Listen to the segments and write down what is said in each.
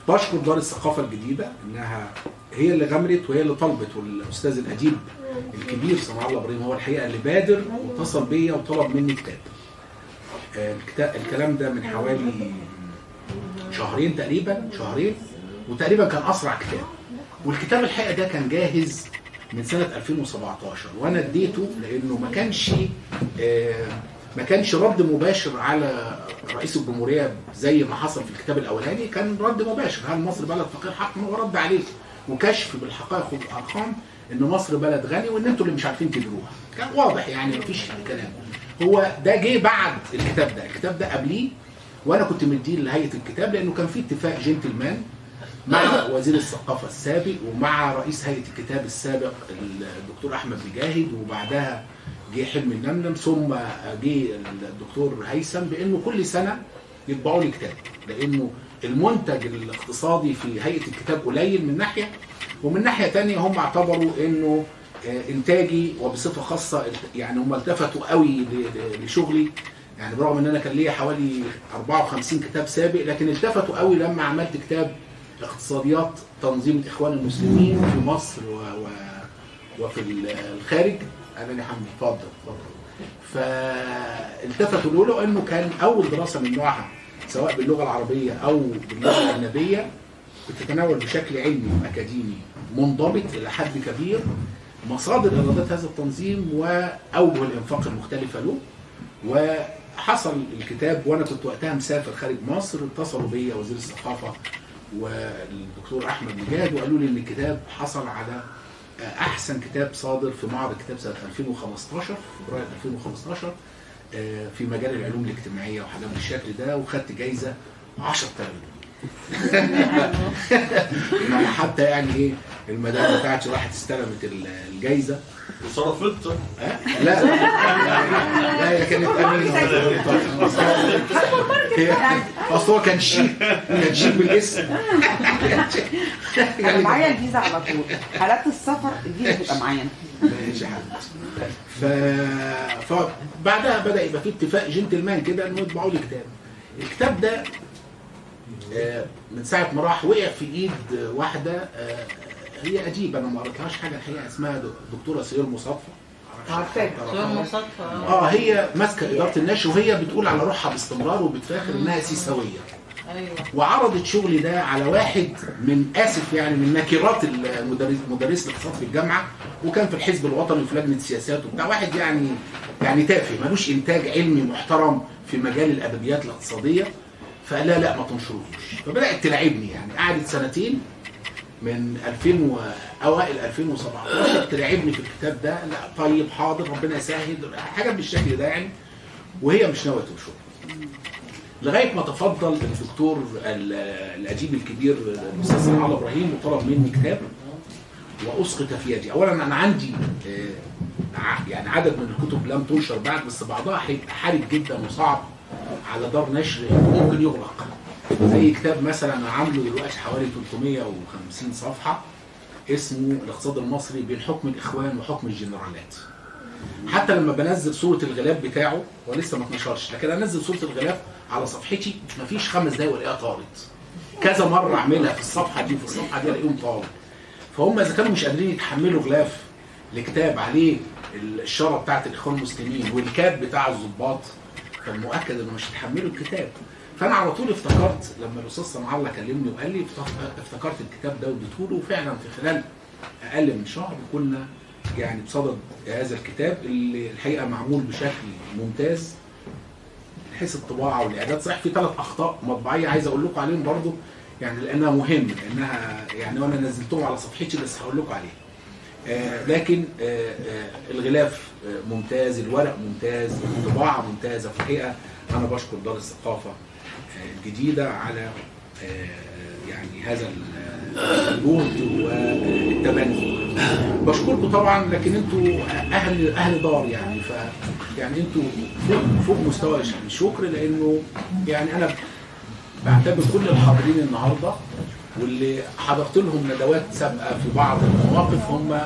بشكر دار الثقافة الجديدة انها هي اللي غمرت وهي اللي طلبت، والاستاذ الاديب الكبير صنع الله ابراهيم هو الحقيقة اللي بادر واتصل بيا وطلب مني كتاب. الكلام ده من حوالي شهرين تقريبا، شهرين، وتقريبا كان اسرع كتاب. والكتاب الحقيقة ده كان جاهز من سنة 2017 وانا اديته لانه ما كانش رد مباشر على رئيس الجمهورية زي ما حصل في الكتاب الاولاني، كان رد مباشر، هل مصر بلد فقير حقا؟ ورد عليه وكشف بالحقائق وبالارقام ان مصر بلد غني وان انتوا اللي مش عارفين تديروها. كان واضح يعني مفيش كلام. هو ده جه بعد الكتاب ده، الكتاب ده قبليه وانا كنت مديه لهيئة الكتاب لانه كان في اتفاق جنتلمان مع وزير الثقافة السابق ومع رئيس هيئة الكتاب السابق الدكتور احمد مجاهد، وبعدها جه حلمي النمنم، ثم جه الدكتور هيثم، بانه كل سنة يطبعوا لي كتاب، لانه المنتج الاقتصادي في هيئة الكتاب قليل من ناحية، ومن ناحية ثانية هم اعتبروا انه انتاجي وبصفه خاصة يعني هم التفتوا قوي لشغلي، يعني برغم ان انا كان ليا حوالي 54 كتاب سابق، لكن التفتوا قوي لما عملت كتاب اقتصاديات تنظيم الاخوان المسلمين في مصر وفي الخارج. انا يا حمدي اتفضل اتفضل. فالتفتوا له انه كان اول دراسة من نوعها سواء باللغة العربية او باللغة الاجنبية بتتناول بشكل علمي واكاديمي منضبط الى حد كبير مصادر ايرادات هذا التنظيم واوجه الانفاق المختلفة له. وحصل الكتاب وانا كنت وقتها مسافر خارج مصر، اتصلوا بيا وزير الثقافة والدكتور احمد مجاهد وقالوا لي ان الكتاب حصل على احسن كتاب صادر في معرض الكتاب سنة 2015، فبراير 2015، في مجال العلوم الاجتماعية وحاجات بالشكل ده، وخدت جايزة 10,000 جنيه. حتى يعني ايه المدام بتاعتي راحت استلمت الجايزة وصرفت. لا لا هي كانت امينه، اصل هو كان شيك، كان شيك بالاسم. انا معايا الفيزا على طول، حالات السفر الفيزا بتبقى معايا. ماشي يا حبيبتي. فبعدها بدا يبقى في اتفاق جنتلمان كده انه يطبعوا لي كتاب. الكتاب ده من ساعة ما راح وقع في ايد واحدة هي اديبه، انا ما قريتلهاش حاجة الحقيقة، اسمها دكتورة سهير مصطفى. عارفاها سهير مصطفى. هي ماسكه ادارة النشر وهي بتقول على روحها باستمرار وبتفاخر انها سيساويه. ايوه. وعرضت شغلي ده على واحد من اسف يعني من نكرات مدرس الاقتصاد في الجامعة، وكان في الحزب الوطني وفي لجنة السياسات وبتاع، واحد يعني تافه ملوش انتاج علمي محترم في مجال الادبيات الاقتصادية. فقال لا لا ما تنشروش. فبدات تلاعبني يعني، قعدت سنتين من 2000 واوائل 2017 تلاعبني في الكتاب ده، لا طيب حاضر ربنا يسهل، حاجة بالشكل ده يعني، وهي مش ناوية تنشره. لغاية ما تفضل الدكتور الاديب الكبير الاستاذ صنع الله ابراهيم وطلب مني كتاب واسقط في يدي. اولا انا عندي يعني عدد من الكتب لم تنشر بعد، بس بعضها هيبقى حرج جدا وصعب على دار نشر ممكن يغلق، زي كتاب مثلا انا عامله دلوقتي حوالي 350 صفحة اسمه الاقتصاد المصري بين حكم الاخوان وحكم الجنرالات. حتى لما بنزل صوره الغلاف بتاعه، هو لسه ما اتنشرش، لكن انزل صوره الغلاف على صفحتي مفيش 5 دقايق والاقيها طارت. كذا مرة اعملها في الصفحة دي وفي الصفحة دي الاقيهم طارت. فهم اذا كانوا مش قادرين يتحملوا غلاف لكتاب عليه الشارة بتاعت الاخوان المسلمين والكاب بتاع الضباط، فالمؤكد انه مش هيتحملوا الكتاب. فانا على طول افتكرت لما الاستاذ صنع الله كلمني وقال لي، افتكرت الكتاب ده واديته له، وفعلا في خلال اقل من شهر كنا يعني بصدد هذا الكتاب اللي الحقيقة معمول بشكل ممتاز من حيث الطباعة والاعداد. صحيح في 3 اخطاء مطبعيه عايز اقول لكم عليهم برضو يعني لانها مهم، لانها يعني وانا نزلتهم على صفحتي بس هقول لكم عليها. لكن الغلاف ممتاز، الورق ممتاز، الطباعة ممتازة. في الحقيقة انا بشكر دار الثقافة الجديدة على يعني هذا الجهد والتبني. بشكركم طبعا، لكن انتوا اهل دار يعني، ف يعني انتوا فوق مستوى الشكر، لانه يعني انا بعتبر كل الحاضرين النهارده واللي حضرت لهم ندوات سابقه في بعض المواقف هم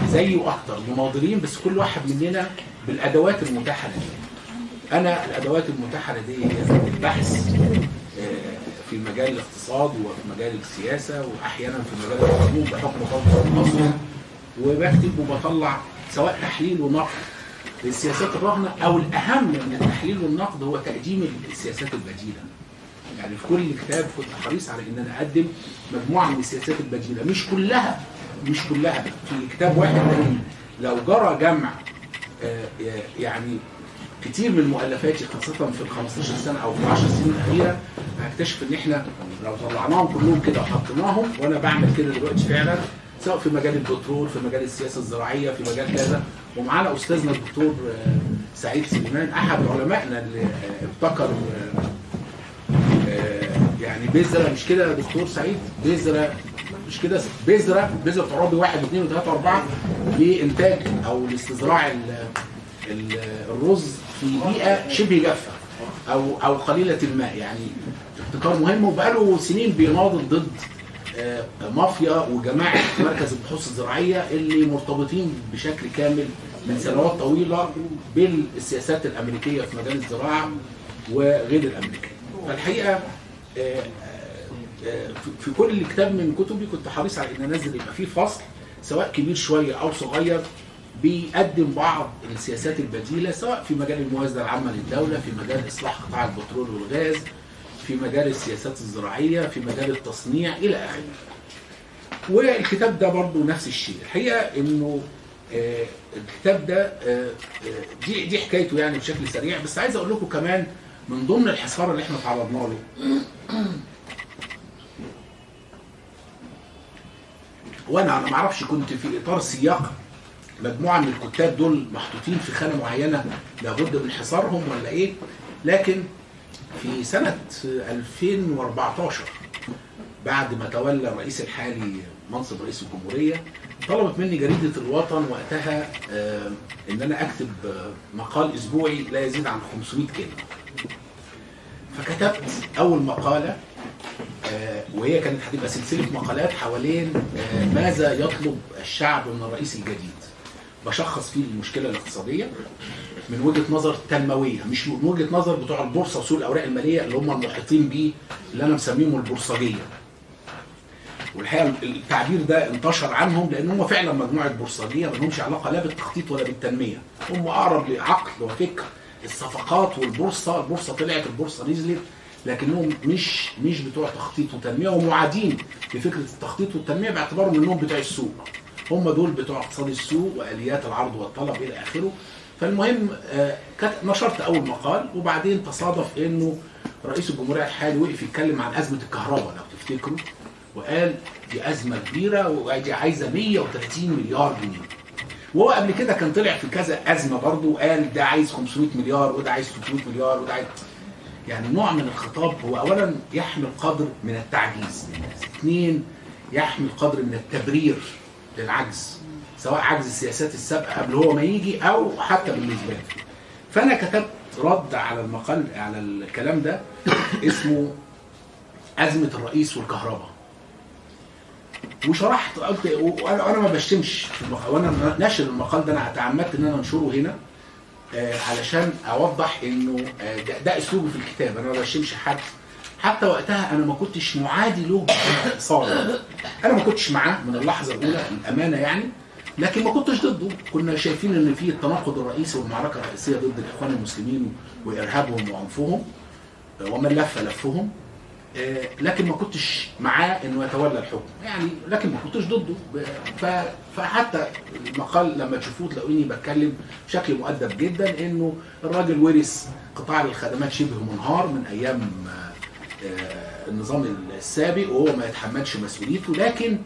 زيي واكتر مناضلين، بس كل واحد مننا بالادوات المتاحة لديه. انا الادوات المتاحة لدي هي البحث في في مجال الاقتصاد وفي مجال السياسة واحيانا في مجال القانون بحكم طب مصر، وبكتب وبطلع سواء تحليل ونقد للسياسات الراهنة، او الاهم من التحليل والنقد هو تقديم السياسات البديلة. يعني في كل كتاب كنت حريص على ان انا اقدم مجموعة من السياسات البديلة، مش كلها في كتاب واحد، لكن لو جرى جمع يعني كتير من مؤلفاتي خاصة في ال 15 سنة او في ال 10 سنين الاخيرة، هكتشف ان احنا لو طلعناهم كلهم كده وحطيناهم، وانا بعمل كده دلوقتي فعلا، سواء في مجال البترول، في مجال السياسة الزراعية، في مجال كذا. ومعانا استاذنا الدكتور سعيد سليمان، احد علمائنا اللي ابتكر يعني بذرة، مش كده يا دكتور سعيد؟ بذرة، مش كده؟ بذرة عرابي 1 و2 و3 و4 لانتاج او لاستزراع الرز في بيئة شبه جافة او قليله الماء. يعني ابتكار مهم، وبقاله سنين بيناضل ضد مافيا وجماعه مركز البحوث الزراعية اللي مرتبطين بشكل كامل من سنوات طويلة بالسياسات الامريكية في مجال الزراعة وغير الامريكية. فالحقيقة في كل كتاب من كتبي كنت حريص على ان انزل يبقى فيه فصل سواء كبير شوية او صغير بيقدم بعض السياسات البديلة، سواء في مجال الموازنة العامة للدولة، في مجال اصلاح قطاع البترول والغاز، في مجال السياسات الزراعية، في مجال التصنيع الى اخره. والكتاب ده برضو نفس الشيء. الحقيقة انه الكتاب ده دي حكايته يعني بشكل سريع، بس عايز اقول لكم كمان من ضمن الحصار اللي احنا تعرضنا له وانا ما اعرفش كنت في اطار سياق مجموعة من الكتاب دول محطوطين في خانه معينة لابد من حصارهم ولا ايه، لكن في سنة 2014 بعد ما تولى الرئيس الحالي منصب رئيس الجمهورية، طلبت مني جريدة الوطن وقتها ان انا اكتب مقال اسبوعي لا يزيد عن 500 كلمة. فكتبت اول مقاله، وهي كانت هتبقى سلسلة مقالات حوالين ماذا يطلب الشعب من الرئيس الجديد. بشخص فيه المشكلة الاقتصادية من وجهه نظر تنموية، مش من وجهه نظر بتوع البورصة وسوق الاوراق المالية اللي هم المحيطين بيه اللي انا مسميهم البورصجيه. والحقيقة التعبير ده انتشر عنهم لان هم فعلا مجموعة بورصجيه ما لهمش علاقة لا بالتخطيط ولا بالتنميه، هم اقرب لعقل وفكر الصفقات والبورصة، البورصة طلعت البورصة نزلت، لكنهم مش بتوع تخطيط وتنميه، ومعادين لفكرة التخطيط والتنمية باعتبارهم انهم بتوع السوق، هم دول بتوع اقتصاد السوق واليات العرض والطلب الى اخره. فالمهم نشرت اول مقال، وبعدين تصادف انه رئيس الجمهورية الحالي وقف يتكلم عن ازمة الكهرباء لو تفتكروا، وقال دي ازمة كبيرة ودي عايزه 130 مليار جنيه. وهو قبل كده كان طلع في كذا ازمة برضه وقال ده عايز 500 مليار وده عايز 300 مليار وده عايز، يعني نوع من الخطاب هو اولا يحمل قدر من التعجيز للناس، اثنين يحمل قدر من التبرير للعجز، سواء عجز السياسات السابقة قبل هو ما يجي او حتى بالنسبة له. فانا كتبت رد على المقال على الكلام ده اسمه ازمة الرئيس والكهرباء، وشرحت قلت وانا ما بشتمش في المقال، وانا ناشر المقال ده انا تعمدت ان انا انشره هنا علشان اوضح انه ده اسلوبي في الكتاب، انا ما بشتمش حد. حتى وقتها انا ما كنتش معادي له صارم، انا ما كنتش معاه من اللحظة الاولى للامانة يعني، لكن ما كنتش ضده. كنا شايفين ان في التناقض الرئيسي والمعركة الرئيسية ضد الاخوان المسلمين وارهابهم وعنفهم ومن لف لفهم، لكن ما كنتش معاه انه يتولى الحكم يعني، لكن ما كنتش ضده. فحتى المقال لما تشوفوه تلاقوني بتكلم بشكل مؤدب جدا انه الراجل ورث قطاع الخدمات شبه منهار من ايام النظام السابق وهو ما يتحملش مسؤوليته، لكن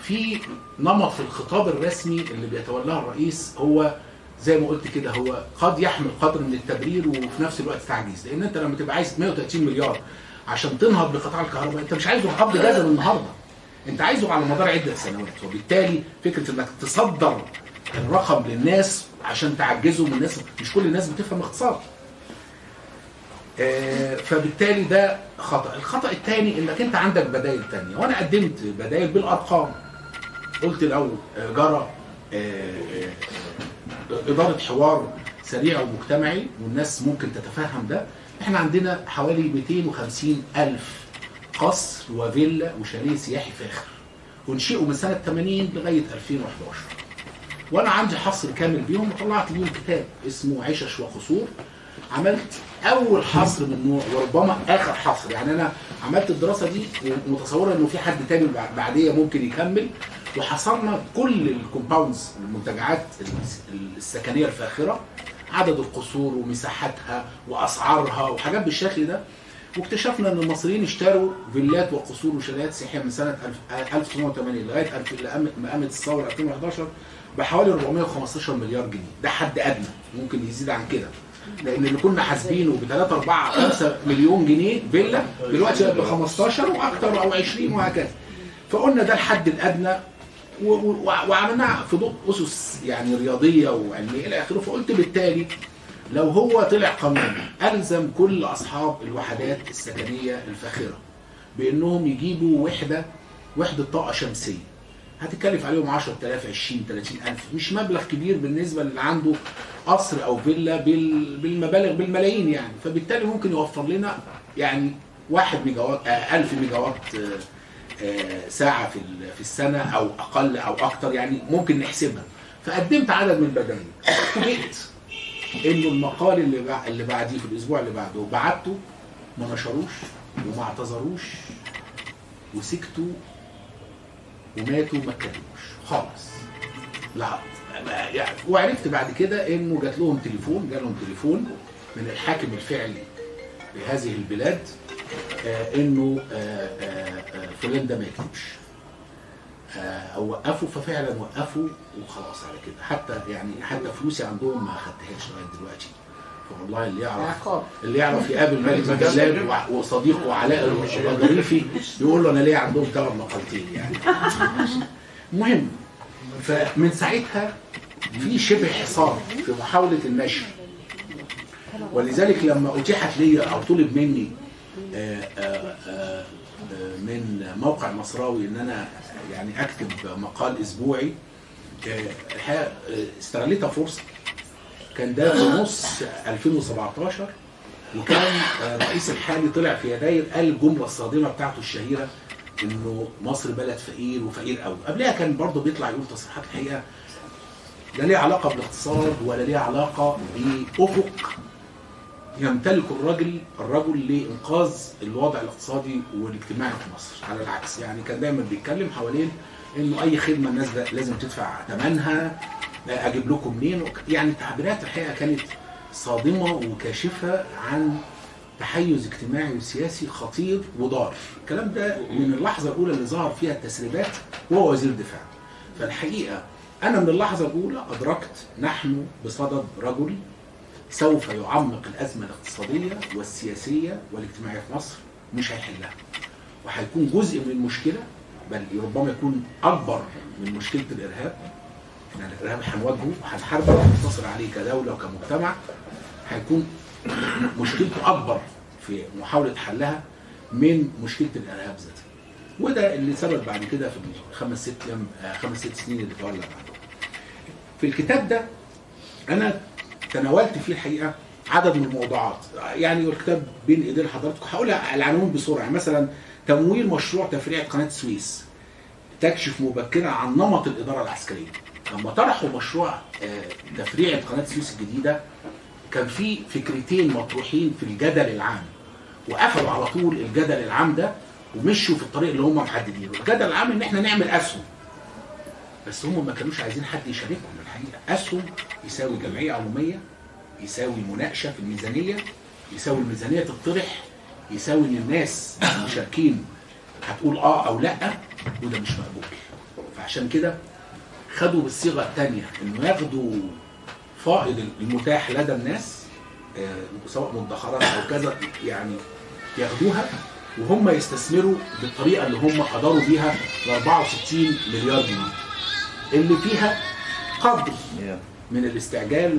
في نمط في الخطاب الرسمي اللي بيتولاه الرئيس هو زي ما قلت كده، هو قد يحمل قدر من التبرير وفي نفس الوقت تعجيز، لان انت لما تبقى عايز 130 مليار عشان تنهض بقطاع الكهرباء، انت مش عايزه قبض جزم النهارده، انت عايزه على مدار عده سنوات. وبالتالي فكرة انك تصدر الرقم للناس عشان تعجزهم، الناس مش كل الناس بتفهم اقتصاد، فبالتالي ده خطأ. الخطأ الثاني انك انت عندك بدائل ثانية، وانا قدمت بدائل بالارقام. قلت لو جرى ادارة حوار سريع ومجتمعي والناس ممكن تتفهم ده، احنا عندنا حوالي 250 ألف قصر وفيلا وشاليه سياحي فاخر انشئوا من سنة 80 لغاية 2011. وانا عندي حصر كامل بيهم، وطلعت ليهم كتاب اسمه عشش وقصور. عملت اول حصر من نوع وربما اخر حصر، يعني انا عملت الدراسة دي ومتصوره انه في حد تاني بعديه ممكن يكمل، وحصرنا كل ال compounds المنتجعات السكنية الفاخرة، عدد القصور ومساحتها واسعارها وحاجات بالشكل ده. واكتشفنا ان المصريين اشتروا فيلات وقصور وشاليهات سياحية من سنة 1980 لغاية ما قامت الثورة 2011 بحوالي 415 مليار جنيه. ده حد ادنى، ممكن يزيد عن كده، لان اللي كنا حاسبينه ب 3 4 5 مليون جنيه فيلا دلوقتي بقى ب 15 واكتر او 20 وهكذا. فقلنا ده الحد الادنى، وعملناها في ضوء اسس يعني رياضية وعلميه الى اخره. فقلت بالتالي لو هو طلع قانون الزم كل اصحاب الوحدات السكنية الفاخرة بانهم يجيبوا وحده طاقة شمسية، هتكلف عليهم 10000 20 30000، مش مبلغ كبير بالنسبة للي عنده قصر او فيلا بالمبالغ بالملايين يعني. فبالتالي ممكن يوفر لنا يعني 1 ميجا وات 1000 ميجا وات ساعة في السنة او اقل او اكتر، يعني ممكن نحسبها. فقدمت عدد من البدائل. فوجئت انه المقال اللي بعديه في الاسبوع اللي بعده بعته، ما نشروش وما اعتذروش وسكتوا وماتوا ما اتكلموش خالص. لا يعني. وعرفت بعد كده انه جات لهم تليفون، جالهم تليفون من الحاكم الفعلي لهذه البلاد انه فلان ده ما يكتبش او وقفوا. ففعلا وقفوا وخلاص على كده. حتى يعني حتى فلوسي عندهم ما اخدتهاش لغاية دلوقتي. فوالله اللي يعرف يقابل مالك جلال وصديقه علاء الغضريفي يقول له انا ليه عندهم 3 مقالتين يعني. المهم فمن ساعتها في شبه حصار في محاولة النشر. ولذلك لما اتيحت لي او طلب مني من موقع مصراوي ان انا يعني اكتب مقال اسبوعي، الحقيقة استغلتها فرصة. كان ده في نص 2017، وكان الرئيس الحالي طلع في يناير قال الجملة الصادمه بتاعته الشهيرة انه مصر بلد فقير وفقير قوي. قبلها كان برضه بيطلع يقول تصريحات الحقيقة لا ليها علاقة بالاقتصاد ولا ليها علاقة بافق يمتلك الرجل لانقاذ الوضع الاقتصادي والاجتماعي في مصر. على العكس يعني كان دايما بيتكلم حوالين انه اي خدمة الناس لازم تدفع ثمنها، اجيب لكم منين، يعني تعبيرات الحقيقة كانت صادمه وكاشفه عن تحيز اجتماعي وسياسي خطير وضار. الكلام ده من اللحظة الاولى اللي ظهر فيها التسريبات وهو وزير دفاع. فالحقيقة انا من اللحظة الاولى ادركت نحن بصدد رجل سوف يعمق الازمة الاقتصادية والسياسية والاجتماعية في مصر، مش هيحلها، وهيكون جزء من المشكلة، بل ربما يكون اكبر من مشكلة الارهاب. يعني الارهاب هنواجهه وهنحاربه وهننتصر عليه كدولة وكمجتمع، هيكون مشكلته اكبر في محاولة حلها من مشكلة الارهاب ذاتها. وده اللي سبب بعد كده في 5 6 سنين اللي تولى بعده. في الكتاب ده انا تناولت فيه الحقيقة عدد من الموضوعات، يعني الكتاب بين ايدين حضراتكم، هقول العناوين بسرعة. مثلا تمويل مشروع تفريع قناة السويس تكشف مبكرا عن نمط الادارة العسكرية. لما طرحوا مشروع تفريع قناة السويس الجديدة كان في فكرتين مطروحين في الجدل العام، وقفلوا على طول الجدل العام ده ومشوا في الطريق اللي هم محددينه. الجدل العام ان احنا نعمل اسهم، بس هم ما كانوش عايزين حد يشاركهم الحقيقة. اسهم يساوي جمعية عموميه، يساوي مناقشة في الميزانية، يساوي الميزانية تطرح، يساوي ان الناس المشاركين هتقول او لا، وده مش مقبول. فعشان كده خدوا بالصيغه الثانية انه ياخدوا فائض المتاح لدى الناس سواء مدخرات او كذا، يعني ياخدوها وهم يستثمروا بالطريقة اللي هم قدروا بيها ال 64 مليار جنيه اللي فيها قدر من الاستعجال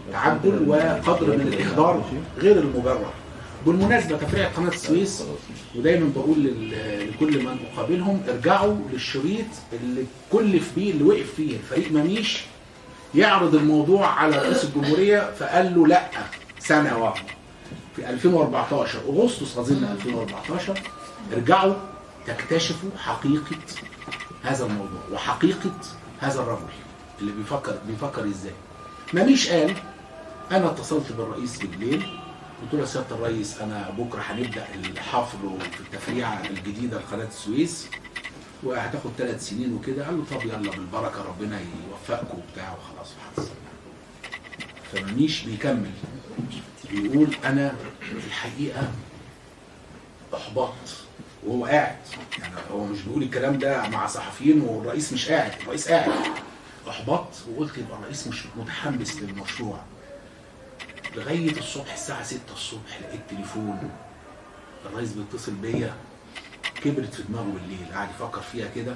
والتعجل وقدر من الاهدار غير المبرر. بالمناسبة تفريع قناة السويس، ودايما بقول لكل من اقابلهم ارجعوا للشريط اللي كلف بيه، اللي وقف فيه الفريق مميش يعرض الموضوع على رئيس الجمهورية فقال له لا سنة واحدة. في 2014 اغسطس اظن 2014، ارجعوا تكتشفوا حقيقة هذا الموضوع وحقيقة هذا الرجل اللي بيفكر ازاي. مميش قال انا اتصلت بالرئيس بالليل، قلت له يا سيادة الرئيس انا بكره هنبدا الحفر في التفريعه الجديدة لقناه السويس وهتاخد 3 سنين وكده. قال له طب يلا بالبركة ربنا يوفقكم وبتاع وخلاص وحصل. فمميش بيكمل بيقول انا الحقيقة احبطت، وهو قاعد، يعني هو مش بيقول الكلام ده مع صحفيين والرئيس مش قاعد، الرئيس قاعد. احبطت وقلت يبقى الرئيس مش متحمس للمشروع. لغاية الصبح الساعة 6 الصبح لقيت تليفون الرئيس بيتصل بيا. كبرت في دماغه بالليل، قاعد يفكر فيها كده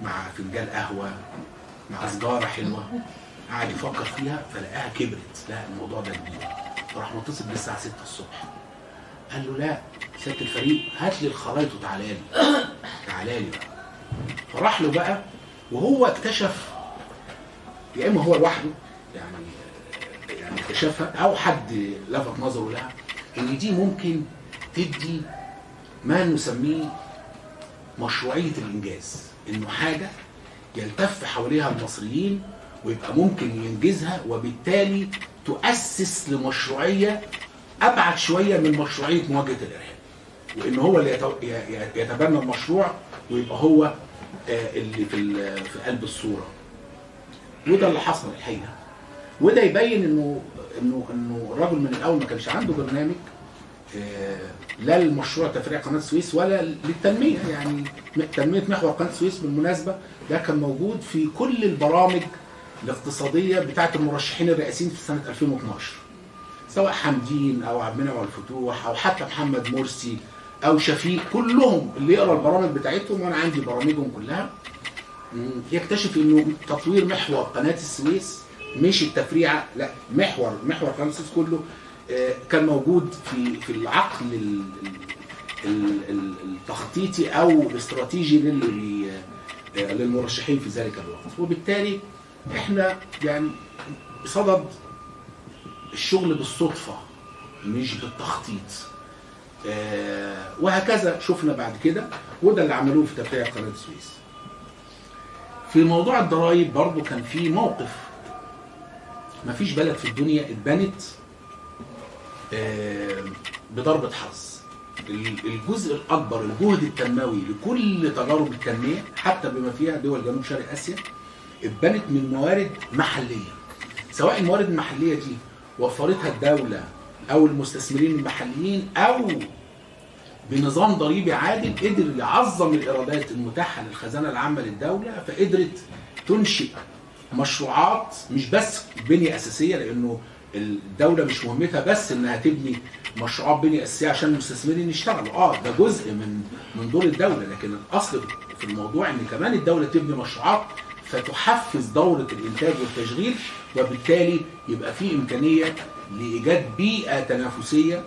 مع فنجان قهوة مع سجاره حلوة، قاعد يفكر فيها فلقاها كبرت، لا الموضوع ده كبير. فراح متصل بيه الساعة 6 الصبح، قال له لا سيادة الفريق هات لي الخرايط وتعالى لي، تعالى لي بقى. فراح له بقى، وهو اكتشف يا اما هو لوحده يعني اكتشفها او حد لفت نظره لها، ان دي ممكن تدي ما نسميه مشروعية الانجاز، انه حاجة يلتف حواليها المصريين ويبقى ممكن ينجزها، وبالتالي تؤسس لمشروعيه ابعد شوية من مشروعية مواجهة الارهاب، وان هو اللي يتبنى المشروع ويبقى هو اللي في قلب الصورة. وده اللي حصل الحقيقة. وده يبين انه انه انه الرجل من الاول ما كانش عنده برنامج لا للمشروع تفريع قناة السويس ولا للتنمية. يعني تنمية محور قناة السويس بالمناسبة ده كان موجود في كل البرامج الاقتصادية بتاعه المرشحين الرئاسيين في سنة 2012، سواء حمدين او عبد المنعم الفتوح او حتى محمد مرسي او شفيق، كلهم اللي يقرا البرامج بتاعتهم، وانا عندي برامجهم كلها، يكتشف انه تطوير محور قناة السويس مش التفريعه، لا محور قناة السويس كله كان موجود في العقل التخطيطي او الاستراتيجي للمرشحين في ذلك الوقت. وبالتالي احنا يعني بصدد الشغل بالصدفة مش بالتخطيط، وهكذا شفنا بعد كده، وده اللي عملوه في تفريع قناة السويس. في موضوع الضرائب برضو كان في موقف، مفيش بلد في الدنيا اتبنت بضربة حظ. الجزء الأكبر الجهد التنموي لكل تجارب التنمية حتى بما فيها دول جنوب شرق آسيا اتبنت من موارد محلية، سواء الموارد المحلية دي وفرتها الدولة أو المستثمرين المحليين أو بنظام ضريبي عادل قدر يعظم الإيرادات المتاحة للخزانة العامة للدولة، فقدرت تنشئ مشروعات مش بس بنية أساسية، لأنه الدولة مش مهمتها بس إنها تبني مشروعات بنية أساسية عشان المستثمرين يشتغلوا، ده جزء من دور الدولة، لكن الأصل في الموضوع إن كمان الدولة تبني مشروعات فتحفز دورة الإنتاج والتشغيل، وبالتالي يبقى في إمكانية لإيجاد بيئة تنافسية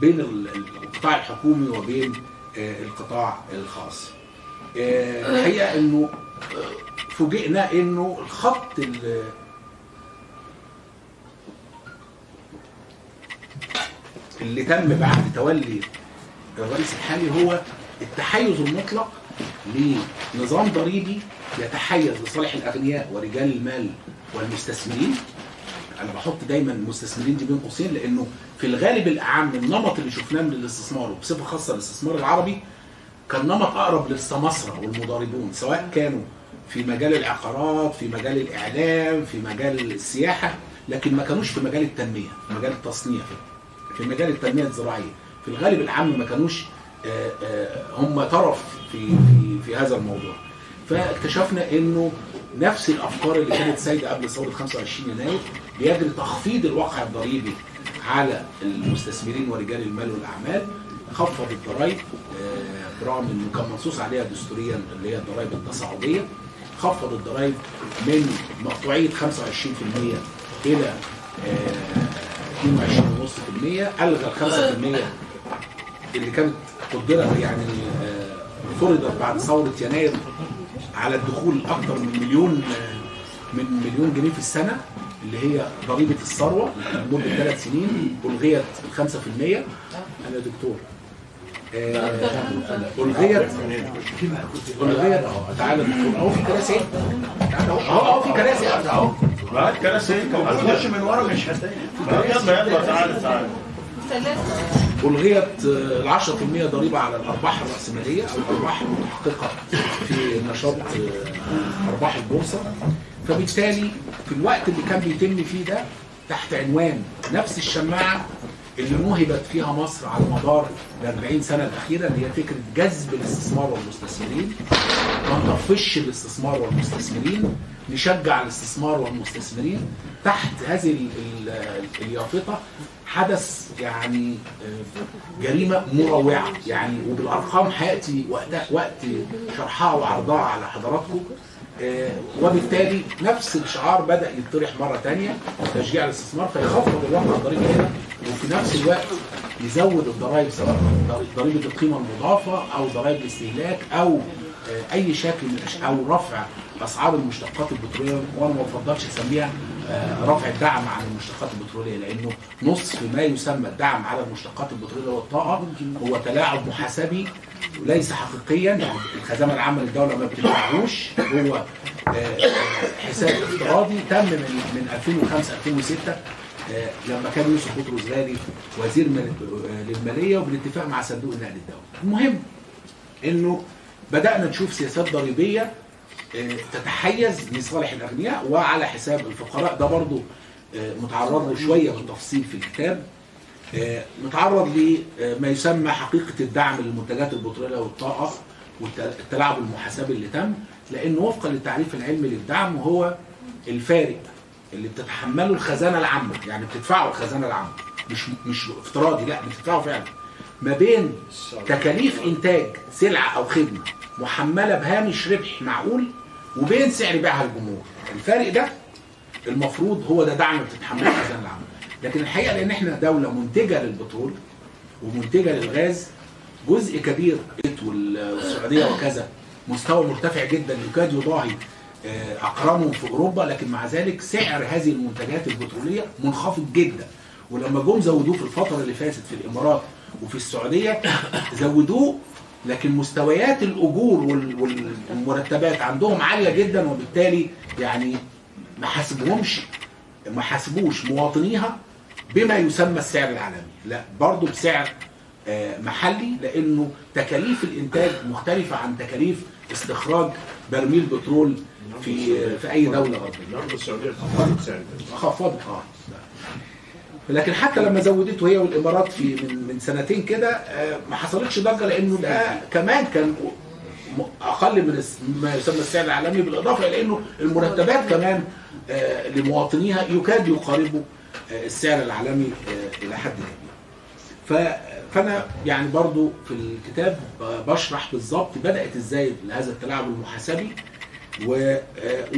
بين القطاع الحكومي وبين القطاع الخاص. الحقيقة إنه فوجئنا إنه الخط اللي تم بعد تولي الرئيس الحالي هو التحيز المطلق لنظام ضريبي يتحيز لصالح الأغنياء ورجال المال والمستثمرين. أنا بحط دايما المستثمرين دي بين قوسين، لأنه في الغالب الأعم النمط اللي شفناه من الاستثمار وبصفة خاصة الاستثمار العربي كان نمط أقرب للسماسرة والمضاربون، سواء كانوا في مجال العقارات، في مجال الإعلام، في مجال السياحة، لكن ما كانوش في مجال التنمية، في مجال التصنيع، في مجال التنمية الزراعية. في الغالب العام ما كانوش هم طرف في في في هذا الموضوع. فاكتشفنا انه نفس الافكار اللي كانت سايده قبل ثورة 25 يناير بيجري تخفيض الواقع الضريبي على المستثمرين ورجال المال والاعمال، خفض الضرائب برغم انه كان منصوص عليها دستوريا اللي هي الضرائب التصاعديه، خفض الضرائب من مقطوعيه 25% الى 22.5%، الغى ال 5% اللي كانت قدرت يعني فرضت بعد ثورة يناير على الدخول اكثر من مليون جنيه في السنة. اللي هي ضريبة الثروة لمدة 3 سنين، الغيت 5%. انا دكتور الغيت. تعالى دكتور، اهو في كراسي، تعالى اهو في كراسي اهو، ما الكراسي هتخش من ورا مش هتلاقي. يلا يلا تعالى تعالى. ألغيت 10% ضريبة على الأرباح الرأسمالية أو الأرباح المتحققة في نشاط أرباح البورصة. فبالتالي في الوقت اللي كان بيتم فيه ده تحت عنوان نفس الشماعة اللي نهبت فيها مصر على مدار ال 40 سنة الأخيرة، اللي هي فكرة جذب الاستثمار والمستثمرين. ما نطفش الاستثمار والمستثمرين، نشجع الاستثمار والمستثمرين. تحت هذه اليافطة حدث يعني جريمة مروعة يعني، وبالأرقام هيأتي وقت شرحها وعرضها على حضراتكم. وبالتالي نفس الشعار بدأ يطرح مرة تانية، تشجيع الاستثمار، فيخفض الواقع الضريبي هنا، وفي نفس الوقت يزود الضرائب، سواء ضريبة القيمة المضافة أو ضرائب الاستهلاك أو أي شكل من أو رفع أسعار المشتقات البترولية. وأنا ما بفضلش أسميها رفع الدعم على المشتقات البترولية، لأنه نصف ما يسمى الدعم على المشتقات البترولية والطاقة هو تلاعب محاسبي وليس حقيقيا. يعني الخزانة العامة للدولة ما بتدفعهوش، هو حساب افتراضي تم من 2005 2006 لما كان يوسف بطرس غالي وزير للمالية، وبالاتفاق مع صندوق النقد الدولي. المهم انه بدأنا نشوف سياسات ضريبية تتحيز لصالح الأغنياء وعلى حساب الفقراء. ده برضو متعرض له شوية بالتفصيل في الكتاب. متعرض لما يسمى حقيقة الدعم للمنتجات البترولية والطاقة والتلاعب المحاسبي اللي تم، لأنه وفقا للتعريف العلمي للدعم هو الفارق اللي بتتحمله الخزانة العامة، يعني بتدفعه الخزانة العامة، مش افتراضي، لا بتدفعه فعلا، ما بين تكاليف إنتاج سلعة أو خدمة محملة بهامش ربح معقول وبين سعر بيعها للجمهور. الفارق ده المفروض هو ده دعم بتتحمله الخزانة العامة، لكن الحقيقة لأن احنا دولة منتجة للبترول ومنتجة للغاز، جزء كبير والسعودية وكذا مستوى مرتفع جدا يكاد يضاهي أقرانهم في أوروبا، لكن مع ذلك سعر هذه المنتجات البترولية منخفض جدا. ولما جم زودوه في الفترة اللي فاتت في الإمارات وفي السعودية زودوه، لكن مستويات الأجور والمرتبات عندهم عالية جدا، وبالتالي يعني ما حاسبوش مواطنيها بما يسمى السعر العالمي، لا برضو بسعر محلي، لأنه تكاليف الإنتاج مختلفة عن تكاليف استخراج برميل بترول في أي دولة غربية. النهارده السعودية خفضت سعر، خفضت لكن حتى لما زودته هي والإمارات في من سنتين كده ما حصلتش ضجة، لأنه ده كمان كان أقل من ما يسمى السعر العالمي، بالإضافة إلى أنه المرتبات كمان لمواطنيها يكاد يقاربوا السعر العالمي إلى حد كبير. فأنا يعني برضو في الكتاب بشرح بالظبط بدأت إزاي هذا التلاعب المحاسبي،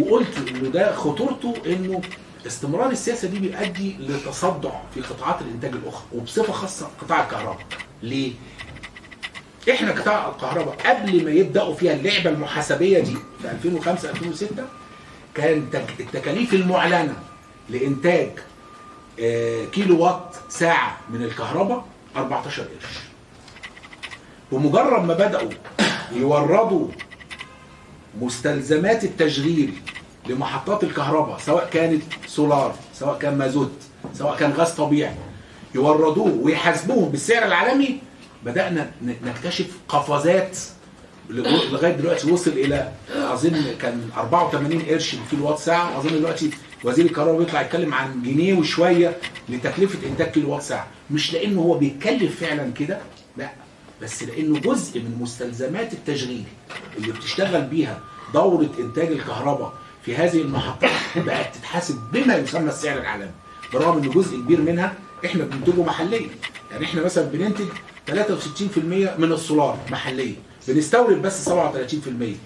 وقلت إنه ده خطورته إنه استمرار السياسة دي بيؤدي لتصدع في قطاعات الإنتاج الأخرى، وبصفة خاصة قطاع الكهرباء. ليه؟ إحنا قطاع الكهرباء قبل ما يبدأوا فيها اللعبة المحاسبية دي في 2005 2006 كان التكاليف المعلنة لإنتاج كيلو وات ساعة من الكهرباء 14 قرش. بمجرد ما بدأوا يوردوا مستلزمات التشغيل لمحطات الكهرباء، سواء كانت سولار، سواء كان مازوت، سواء كان غاز طبيعي، يوردوه ويحاسبوهم بالسعر العالمي، بدأنا نكتشف قفزات لغاية دلوقتي وصل إلى أظن كان 84 قرش لكيلو وات ساعة، أظن دلوقتي وزير الكهرباء بيطلع يتكلم عن جنيه وشوية لتكلفة إنتاج كيلو وات ساعة. مش لأنه هو بيتكلف فعلا كده، لا، بس لأنه جزء من مستلزمات التشغيل اللي بتشتغل بيها دورة إنتاج الكهرباء في هذه المحطات بقت تتحاسب بما يسمى السعر العالمي، برغم ان جزء كبير منها احنا بننتجه محليا. يعني احنا مثلا بننتج 63% من السولار محليا، بنستورد بس 37%،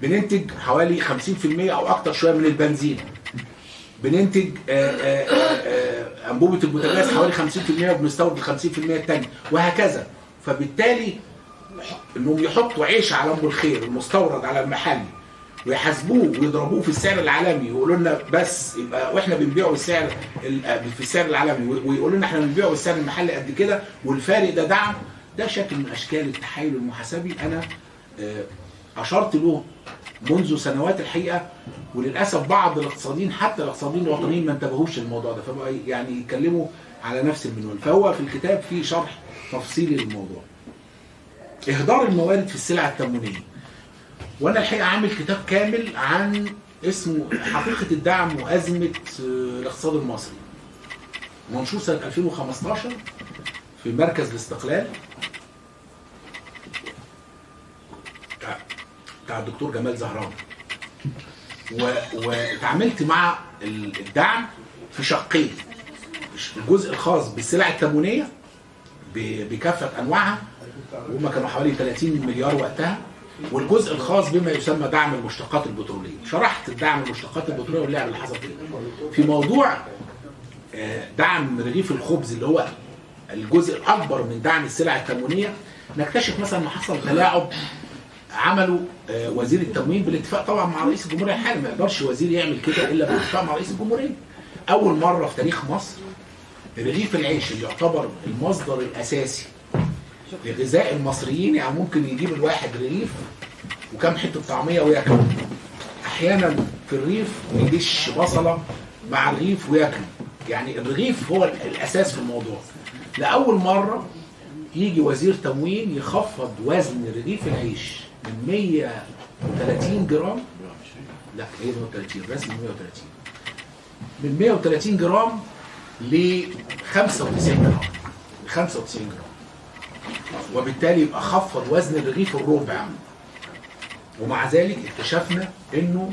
بننتج حوالي 50% او اكتر شوية من البنزين، بننتج انبوبة البوتاجاز حوالي 50% وبنستورد 50% الثانية، وهكذا. فبالتالي انهم يحطوا عيش على ام الخير المستورد على المحلي، ويحاسبوه ويضربوه في السعر العالمي ويقولوا لنا بس يبقى واحنا بنبيعه بالسعر في السعر العالمي، ويقولوا لنا احنا بنبيعه بالسعر المحلي قد كده والفارق ده دعم. ده شكل من اشكال التحايل المحاسبي. انا اشرت له منذ سنوات الحقيقة، وللاسف بعض الاقتصاديين حتى الاقتصاديين الوطنيين ما انتبهوش للموضوع ده، فبقى يعني يتكلموا على نفس المنوال. فهو في الكتاب في شرح تفصيلي للموضوع. اهدار الموارد في السلع التموينيه، وانا الحقيقة عامل كتاب كامل عن اسمه حقيقة الدعم وازمة الاقتصاد المصري، منشور سنة 2015 في مركز الاستقلال بتاع الدكتور جمال زهران. وتعاملت مع الدعم في شقين، الجزء الخاص بالسلع التموينيه بكافة انواعها وهم كانوا حوالي 30 مليار وقتها، والجزء الخاص بما يسمى دعم المشتقات البتروليه. شرحت الدعم المشتقات البتروليه واللعب اللي حصل فيه. في موضوع دعم رغيف الخبز اللي هو الجزء الاكبر من دعم السلع التموينيه، نكتشف مثلا ان حصل تلاعب عمله وزير التموين بالاتفاق طبعا مع رئيس الجمهورية الحالي. ما يقدرش وزير يعمل كده الا بالاتفاق مع رئيس الجمهورية. اول مرة في تاريخ مصر رغيف العيش اللي يعتبر المصدر الاساسي لغذاء المصريين، يعني ممكن يجيب الواحد رغيف وكم حتة طعميه وياكل، احيانا في الريف يدش بصله مع الرغيف وياكل، يعني الرغيف هو الاساس في الموضوع. لاول مرة يجي وزير تموين يخفض وزن رغيف العيش من 130 جرام، لا هي 130 رسمي 130، من 130 جرام ل 95 جرام، 95 جرام، وبالتالي يبقى خفض وزن الرغيف الربع. ومع ذلك اكتشفنا انه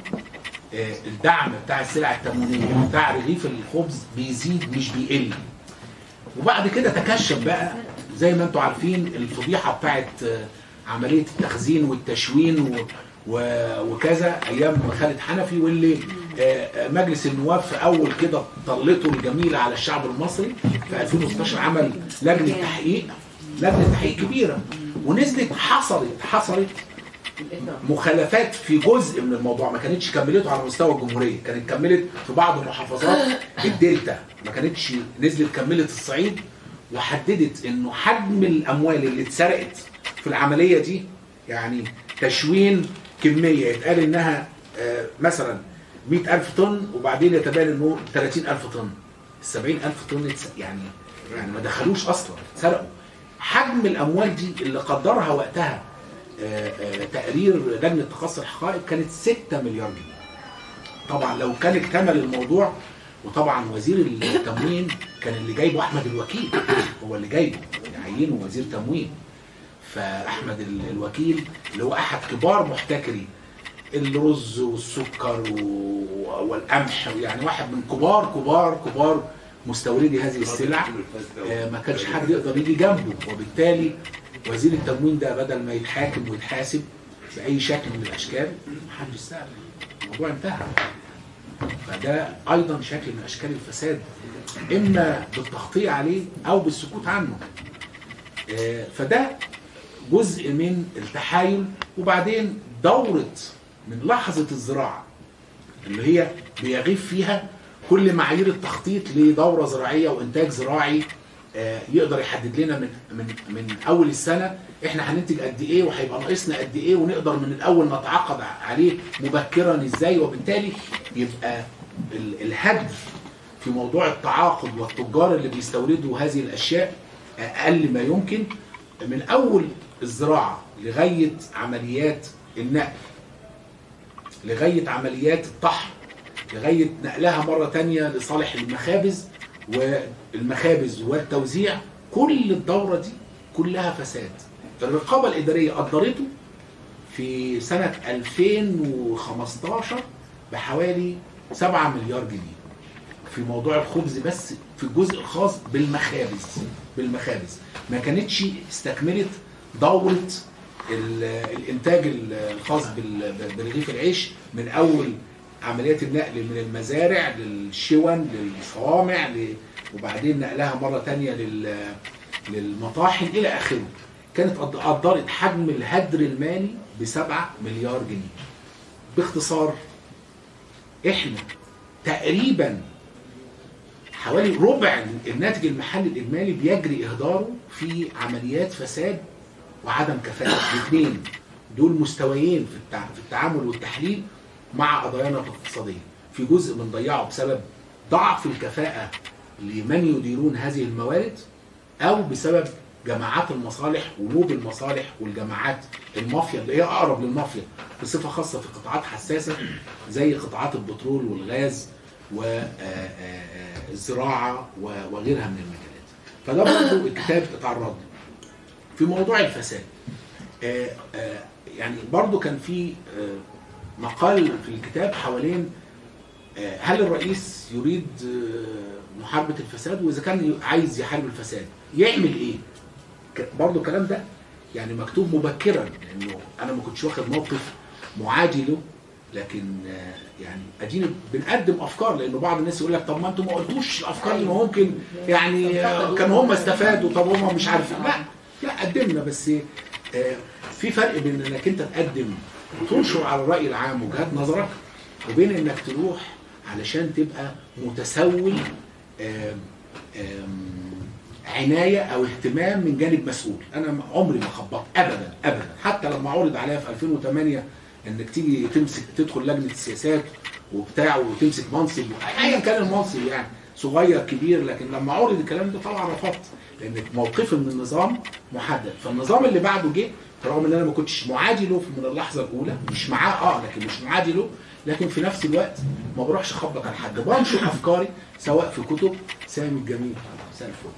الدعم بتاع السلع التموينيه بتاع رغيف الخبز بيزيد مش بيقل. وبعد كده تكشف بقى زي ما انتم عارفين الفضيحة بتاعت عملية التخزين والتشوين وكذا ايام خالد حنفي، واللي مجلس النواب في اول كده طلته الجميلة على الشعب المصري في 2016 عمل لجنة تحقيق، لجنة تحقيق كبيرة، ونزلت حصلت مخالفات في جزء من الموضوع ما كانتش كملته على مستوى الجمهورية، كانت كملت في بعض محافظات الدلتا، ما كانتش نزلت كملت الصعيد، وحددت انه حجم الاموال اللي اتسرقت في العملية دي، يعني تشوين كمية يتقال انها مثلا 100,000 طن وبعدين يتبان انه 30,000 طن، 70,000 طن يعني ما دخلوش اصلا، اتسرقوا. حجم الاموال دي اللي قدرها وقتها تقرير لجنة تقصي الحقائق كانت 6 مليار جنيه. طبعا لو كان اكتمل الموضوع، وطبعا وزير التموين كان اللي جايبه احمد الوكيل، هو اللي جايبه عينه وزير تموين، فاحمد الوكيل اللي هو احد كبار محتكري الرز والسكر والقمح، يعني واحد من كبار كبار كبار مستوردي هذه السلع، ما كانش حد يقدر يجي جنبه. وبالتالي وزير التموين ده بدل ما يتحاكم ويتحاسب بأي شكل من الأشكال، محدش سأل، الموضوع انتهى. فده أيضا شكل من أشكال الفساد، إما بالتغطية عليه أو بالسكوت عنه. فده جزء من التحايل. وبعدين دورة من لحظة الزراعة اللي هي بيغيب فيها كل معايير التخطيط لدورة زراعية وإنتاج زراعي يقدر يحدد لنا من من من اول السنة احنا هننتج قد ايه وهيبقى ناقصنا قد ايه، ونقدر من الاول نتعاقد عليه مبكرا ازاي. وبالتالي يبقى الهدف في موضوع التعاقد والتجار اللي بيستوردوا هذه الاشياء اقل ما يمكن من اول الزراعة لغاية عمليات النقل، لغاية عمليات الطحن، لغاية نقلها مرة ثانية لصالح المخابز والمخابز والتوزيع. كل الدورة دي كلها فساد. الرقابة الإدارية قدرته في سنة 2015 بحوالي 7 مليار جنيه في موضوع الخبز بس، في الجزء الخاص بالمخابز. ما كانتش استكملت دورة الإنتاج الخاص برغيف العيش من أول عمليات النقل من المزارع للشون للصوامع وبعدين نقلها مرة تانية للمطاحن إلى آخره. كانت قدرت حجم الهدر المالي ب7 مليار جنيه. باختصار احنا تقريبا حوالي ربع الناتج المحلي الاجمالي بيجري اهداره في عمليات فساد وعدم كفاءة. الاثنين دول مستويين في التعامل والتحليل مع قضايانا الاقتصادية. في جزء بنضيعه بسبب ضعف الكفاءة لمن يديرون هذه الموارد، او بسبب جماعات المصالح ولوب المصالح والجماعات المافيا اللي هي اقرب للمافيا بصفة خاصة في قطاعات حساسة زي قطاعات البترول والغاز والزراعة وغيرها من المجالات. فده برضه الكتاب اتعرض له. في موضوع الفساد يعني برضه كان في مقال في الكتاب حوالين هل الرئيس يريد محاربة الفساد، وإذا كان عايز يحارب الفساد يعمل إيه؟ برضه الكلام ده يعني مكتوب مبكرا، لأنه أنا ما كنتش واخد موقف معادي له، لكن يعني ادينا بنقدم افكار، لانه بعض الناس يقول لك طب ما انتم ما قلتوش الافكار اللي ممكن يعني كانوا هم استفادوا، طب هم مش عارفين. لا قدمنا، بس في فرق بين انك انت تقدم وتنشر على الراي العام وجهات نظرك، وبين انك تروح علشان تبقى متسول عناية او اهتمام من جانب مسؤول. انا عمري ما خبطت ابدا ابدا، حتى لما عرض عليا في 2008 انك تيجي تمسك تدخل لجنة السياسات وبتاع وتمسك منصب ايا كان المنصب يعني صغير كبير، لكن لما عرض الكلام ده طبعا رفضت، لان موقفي من النظام محدد. فالنظام اللي بعده جه، رغم ان انا ما كنتش معادي له من اللحظة الاولى، مش معاه لكن مش معادي له، لكن في نفس الوقت ما بروحش اخبط على حد، بنشر افكاري سواء في كتب سامي الجميل مساء الفل،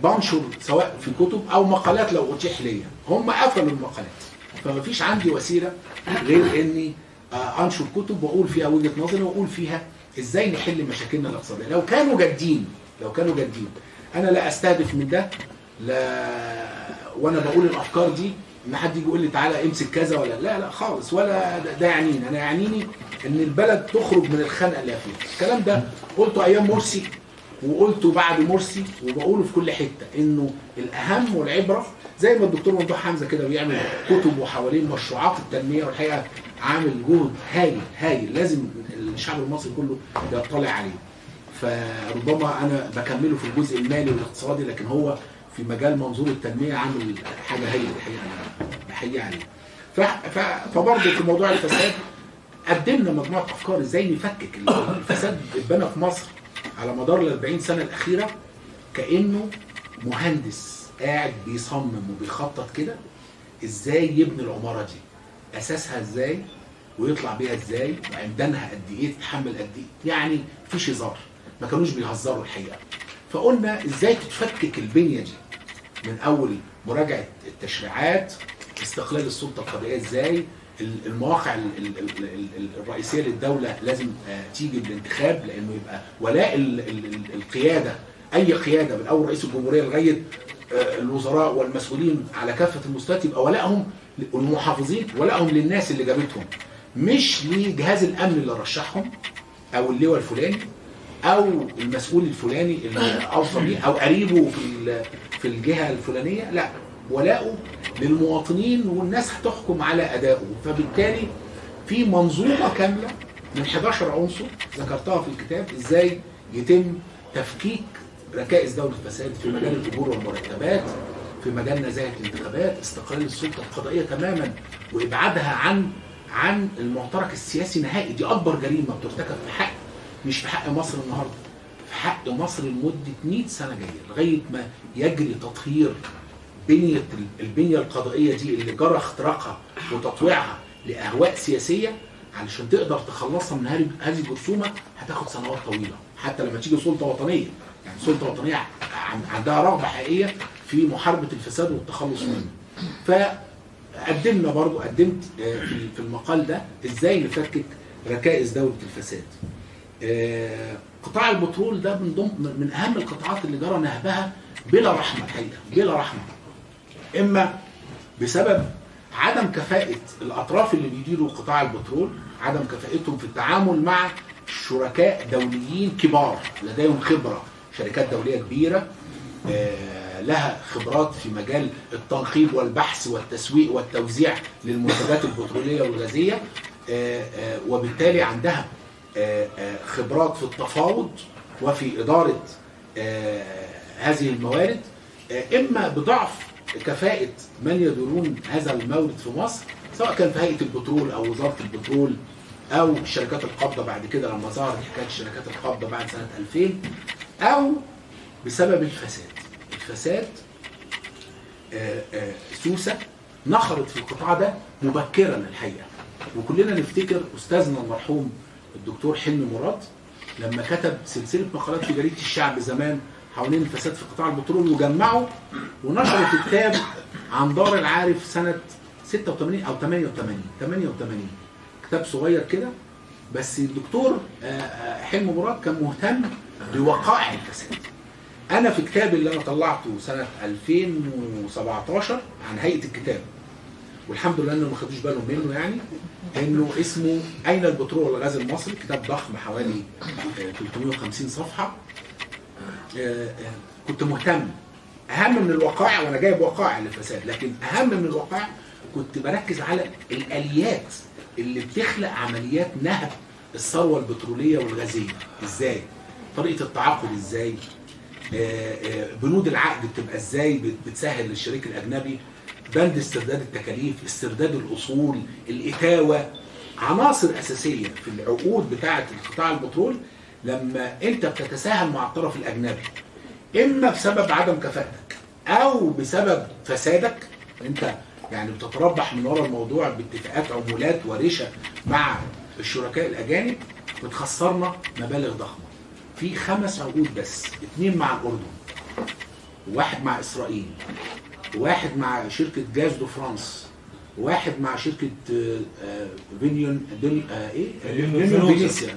بنشر سواء في كتب او مقالات لو اتيح ليا. هم قفلوا المقالات، فما فيش عندي وسيلة غير اني انشر كتب واقول فيها وجهه نظري واقول فيها ازاي نحل مشاكلنا الاقتصادية. لو كانوا جادين، لو كانوا جادين، انا لا استهدف من ده، لا وانا بقول الافكار دي ان حد يجي يقول لي تعالى امسك كذا ولا لا، لا خالص، ولا ده يعنيني. انا يعنيني ان البلد تخرج من الخنقه اللي فيها. الكلام ده قلته ايام مرسي وقلته بعد مرسي وبقوله في كل حتة، انه الاهم والعبرة زي ما الدكتور ممدوح حمزة كده بيعمل كتب وحوالين مشروعات التنمية، والحقيقة عامل جهد هايل هايل لازم الشعب المصري كله يطلع عليه. فربما انا بكمله في الجزء المالي والاقتصادي، لكن هو في مجال منظور التنمية عامل حاجة هايلة الحقيقة انا بحييه عليه. فبرضه في موضوع الفساد قدمنا مجموعة افكار ازاي نفكك الفساد. اتبنى في مصر على مدار ال 40 سنة الاخيرة كانه مهندس قاعد بيصمم وبيخطط كده ازاي يبني العمارة دي، اساسها ازاي ويطلع بيها ازاي وعمدانها قد ايه، تتحمل قد ايه، يعني مفيش هزار، ما كانوش بيهزروا الحقيقة. فقلنا ازاي تتفكك البنية دي من اول مراجعه التشريعات، استقلال السلطة القضائية ازاي، المواقع الرئيسية للدولة لازم تيجي بالانتخاب، لانه يبقى ولاء القيادة، اي قيادة من اول رئيس الجمهورية لغاية الوزراء والمسؤولين على كافة المستويات، يبقى ولائهم المحافظين، ولائهم للناس اللي جابتهم، مش لجهاز الامن اللي رشحهم او اللواء الفلاني او المسؤول الفلاني اللي اوصى بيه او قريبه في الجهة الفلانية، لا، ولاؤه للمواطنين والناس هتحكم على ادائه. فبالتالي في منظومة كاملة من 11 عنصر ذكرتها في الكتاب ازاي يتم تفكيك ركائز دولة الفساد في مجال الاجور والمرتبات، في مجال نزاهة الانتخابات، استقلال السلطة القضائية تماما وابعادها عن المعترك السياسي نهائي. دي اكبر جريمة بترتكب في حق، مش في حق مصر النهارده، في حق مصر لمدة 100 سنة جاية، لغاية ما يجري تطهير البنية القضائية دي اللي جرى اختراقها وتطويعها لاهواء سياسية، علشان تقدر تخلصها من هذه الجرثومه هتاخد سنوات طويلة، حتى لما تيجي سلطة وطنية، يعني سلطة وطنية عندها رغبة حقيقية في محاربة الفساد والتخلص منه. فقدمنا برضو، قدمت في المقال ده ازاي نفكك ركائز دولة الفساد. قطاع البترول ده من اهم القطاعات اللي جرى نهبها بلا رحمه الحقيقة، بلا رحمه، اما بسبب عدم كفاءة الاطراف اللي بيديروا قطاع البترول، عدم كفاءتهم في التعامل مع شركاء دوليين كبار لديهم خبره، شركات دولية كبيرة لها خبرات في مجال التنقيب والبحث والتسويق والتوزيع للمنتجات البتروليه والغازيه، وبالتالي عندها خبرات في التفاوض وفي إدارة هذه الموارد، إما بضعف كفاءة من يديرون هذا المورد في مصر، سواء كان في هيئة البترول أو وزارة البترول أو الشركات القابضة بعد كده لما ظهرت حكاية الشركات القابضة بعد سنة 2000، أو بسبب الفساد. الفساد سوسة نخرت في القطاع ده مبكرا الحقيقة. وكلنا نفتكر أستاذنا المرحوم الدكتور حلمي مراد لما كتب سلسلة مقالات في جريدة الشعب زمان حوالين الفساد في قطاع البترول، وجمعه ونشره في كتاب عن دار العارف سنة 86 أو 88، كتاب صغير كده. بس الدكتور حلمي مراد كان مهتم بوقائع الفساد. أنا في كتابي اللي أنا طلعته سنة 2017 عن هيئة الكتاب، والحمد لله إنه ما خدوش بالهم منه، يعني إنه اسمه أين البترول والغاز المصري، كتاب ضخم حوالي 350 صفحة. كنت مهتم أهم من الوقائع، وأنا جايب وقائع للفساد، لكن أهم من الوقائع كنت بركز على الآليات اللي بتخلق عمليات نهب الثروة البترولية والغازية. إزاي؟ طريقة التعاقد إزاي؟ بنود العقد بتبقى إزاي بتسهل للشريك الأجنبي، بند استرداد التكاليف، استرداد الأصول، الإتاوة، عناصر أساسية في العقود بتاعة القطاع البترول. لما أنت بتتساهل مع الطرف الأجنبي إما بسبب عدم كفاءتك أو بسبب فسادك، أنت يعني بتتربح من وراء الموضوع باتفاقات عمولات ورشة مع الشركاء الأجانب، بتخسرنا مبالغ ضخمة. في 5 عقود بس، 2 مع الأردن، وواحد مع إسرائيل، وواحد مع شركة Gaz de France، وواحد مع شركة فينيون ايه فينيسيا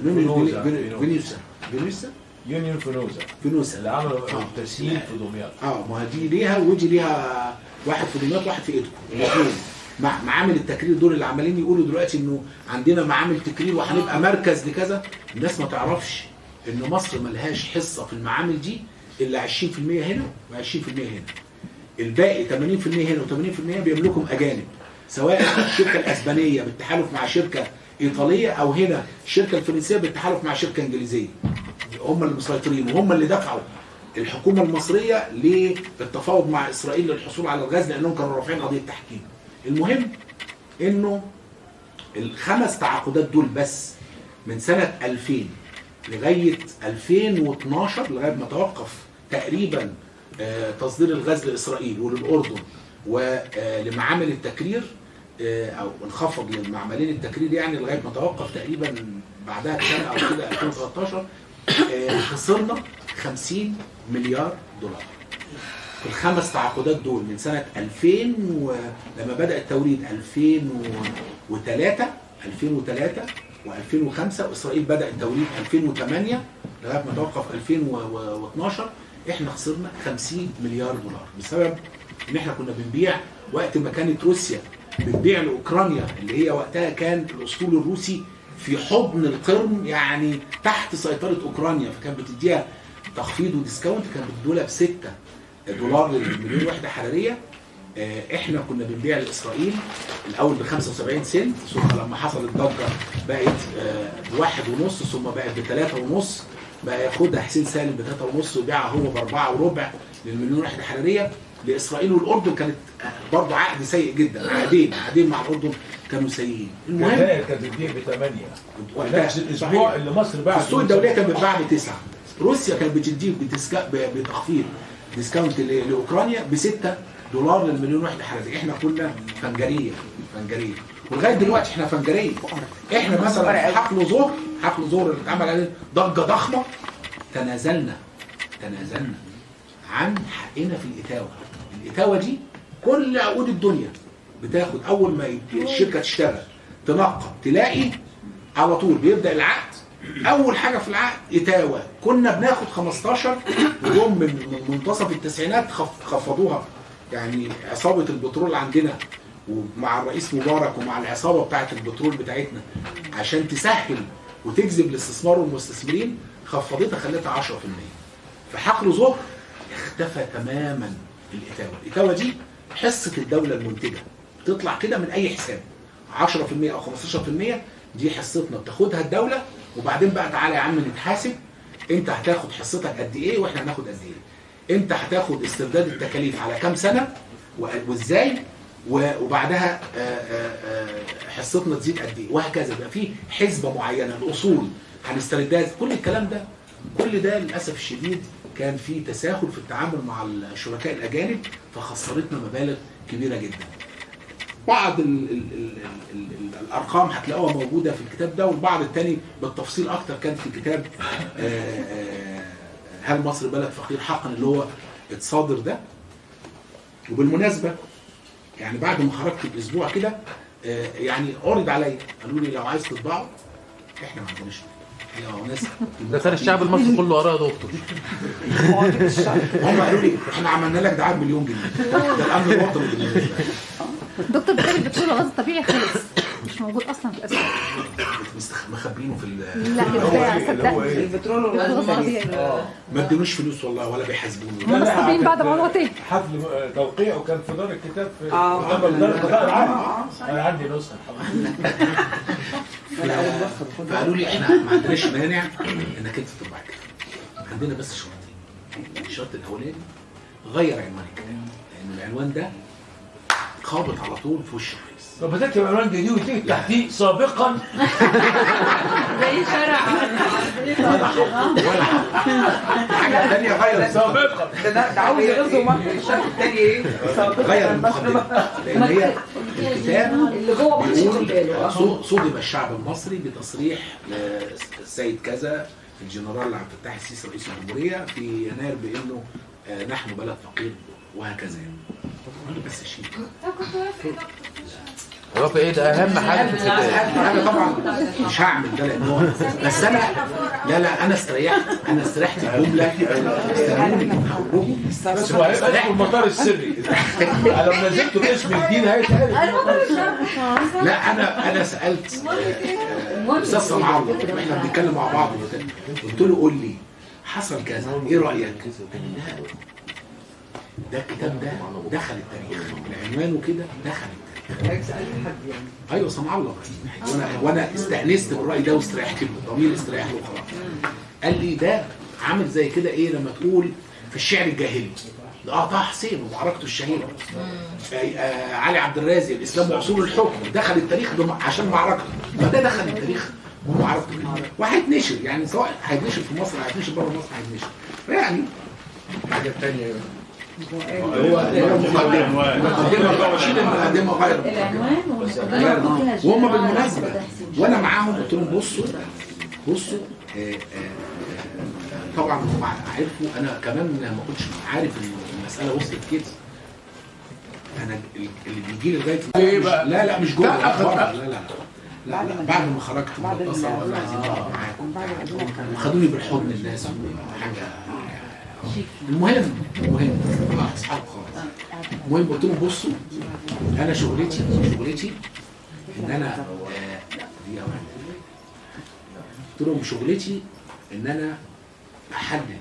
فينيسيا Union Fenosa Fenosa اللي عملوا تسهيل في دمياط. ما دي ليها ودي ليها، واحد في دمياط واحد في ايدكم، الاثنين مع معامل التكرير دول اللي عمالين يقولوا دلوقتي انه عندنا معامل تكرير وهنبقى مركز لكذا. الناس ما تعرفش ان مصر ملهاش حصة في المعامل دي الا 20% هنا و20% هنا، الباقي 80% هنا و80% بيملكهم اجانب، سواء الشركة الاسبانية بالتحالف مع شركة ايطالية، او هنا الشركة الفرنسية بالتحالف مع شركة انجليزية. هم اللي مسيطرين وهم اللي دفعوا الحكومة المصرية للتفاوض مع اسرائيل للحصول على الغاز، لانهم كانوا رافعين قضية تحكيم. المهم انه ال5 تعاقدات دول بس من سنة 2000 لغاية 2012، لغاية ما توقف تقريبا تصدير الغاز لاسرائيل وللاردن ولمعامل التكرير، او انخفض للمعملين التكرير يعني لغاية ما توقف تقريبا بعدها بسنة او كده 2013، خسرنا 50 مليار دولار في ال5 تعاقدات دول من سنة 2000، ولما بدا التوريد 2003 و2005، واسرائيل بدا التوريد 2008 لغاية ما توقف 2012. احنا خسرنا 50 مليار دولار بسبب ان احنا كنا بنبيع وقت ما كانت روسيا بتبيع لاوكرانيا، اللي هي وقتها كان الاسطول الروسي في حضن القرم، يعني تحت سيطرة اوكرانيا، فكانت بتديها تخفيض و discount، كانت بتدولها ب $6 للمليون وحده حرارية. احنا كنا بنبيع لاسرائيل الاول ب 75 سنت، ثم لما حصلت ضجه بقت ب1.5، ثم بقت ب3.5، بقى ياخدها حسين سالم ب3.5 ويبيعها هو ب4.25 للمليون وحده حرارية. لاسرائيل والاردن كانت برضه عقد سيء جدا، عقدين مع الاردن كانوا سيئين. المهم كانت بتبيع ب8 نفس الاسبوع اللي مصر باعت السوق الدولية كانت بتباع ب9، روسيا كانت بتديه بتخفيض discount لاوكرانيا ب$6 للمليون وحده حرارية. احنا كنا فنجريه ولغاية دلوقتي احنا فنجريه. احنا مثلا في حقل ظهر اللي اتعمل عليه ضجه ضخمة، تنازلنا عن حقنا في الاتاوه. الاتاوه دي كل عقود الدنيا بتاخد، اول ما الشركة تشتغل تنقب تلاقي على طول بيبدا العقد، اول حاجة في العقد اتاوه. كنا بناخد 15، وجم من منتصف التسعينات خفضوها، يعني عصابة البترول عندنا ومع الرئيس مبارك ومع العصابة بتاعه البترول بتاعتنا عشان تسهل وتجذب الاستثمار والمستثمرين، خفضتها خلتها 10%. في حقل ظهر اختفى تماما الاتاوه. الاتاوه دي حصة الدولة المنتجة بتطلع كده من اي حساب 10% او 15% دي حصتنا بتاخدها الدولة، وبعدين بقى تعالى يا عم نتحاسب، انت هتاخد حصتك قد ايه واحنا هناخد قد ايه، انت هتاخد استرداد التكاليف على كام سنة وازاي، وبعدها حصتنا تزيد قد ايه، وهكذا. يبقى في حسبه معينة، الاصول هنستردها، كل الكلام ده، كل ده للاسف الشديد كان في تساهل في التعامل مع الشركاء الاجانب، فخسرتنا مبالغ كبيرة جدا. بعض ال ال ال ال ال الارقام هتلاقوها موجودة في الكتاب ده، والبعض الثاني بالتفصيل اكتر كان في كتاب هل مصر بلد فقير حقا اللي هو اتصادر ده. وبالمناسبة يعني بعد ما خرجت باسبوع كده يعني عرض عليا، قالوا لي لو عايز تطبعه احنا ما عندناش ناس. ده كان الشعب المصري كله وراه يا دكتور. هم قالوا لي احنا عملنا لك دعاية بمليون جنيه، ده الامن الوطني بالنسبة لي. دكتور بتاع البترول والغاز الطبيعي خلص، مش موجود اصلا في الاسواق. مخبينه في لا صدقني البترول والغاز الطبيعي ما ادونوش فلوس والله ولا بيحاسبوني. هم نصابين بعد ما هو تاني. حفل توقيعه كان في دار الكتاب في دار القضاء العام. انا عندي نسخه الحمد لله. فقالوا لي احنا ما عندناش مانع انك انت تطبع الكتاب، عندنا بس شرطين. الشرط الاولاني غير عنوان الكتاب، لان العنوان ده خابط على طول في وش الرئيس. طب بتكتب عنوان جديد وتكتب تحتيه سابقا زي شرع ولا حاجة ثانية، غير سابقا. ده عاوز يغزو مصر. الشرط الثاني ايه؟ سابقا غير المقدمة، لان هي الكتاب اللي جوه ما حدش ياخد باله. صدم الشعب المصري بتصريح السيد كذا الجنرال عبد الفتاح السيسي رئيس الجمهورية في يناير بانه نحن بلد فقير وهكذا يعني. بس شيء وافق ايه ده اهم حاجة في الكتاب. انا طبعا مش هعمل ده لان بس انا لا انا استريحت، انا استريحت الجملة. استنوني هقول بس هو هيبقى المطار السري لو نزلته باسم الدين هيتعرف. لا انا سالت استاذ صنع الله واحنا بنتكلم مع بعض، قلت له قول لي حصل كذا ايه رايك؟ قال لي لا ده الكتاب ده دخل التاريخ، العنوان وكده دخل التاريخ. حد يعني؟ ايوه صنع الله. وانا استأنست بالرأي ده واستريحت له، ضمير استريح له وخلاص. قال لي ده عامل زي كده ايه لما تقول في الشعر الجاهلي ده طه حسين ومعركته الشهيرة، علي عبد الرازق الاسلام واصول الحكم، دخل التاريخ عشان معركته، فده دخل التاريخ ومعركته وهيتنشر يعني، سواء هيتنشر في مصر هيتنشر بره مصر هيتنشر يعني. حاجة ثانية هو المقدمة، شيل المقدمة وغير العنوان. وهم بالمناسبة وانا معاهم قلت لهم بصوا بصوا، طبعا هم عرفوا، انا كمان ما كنتش عارف ان المسالة وصلت كده. انا اللي بيجي لي لغاية ايه بقى؟ لا لا مش جوه، لا لا لا بعد ما خرجت من اتصلوا وقالوا عايزين نقعد معاكم وخدوني بالحضن الناس وحاجه. المهم اصحاب خالص. المهم قلت لهم بصوا انا شغلتي ان انا دقيقة واحدة. قلت لهم شغلتي ان انا احلل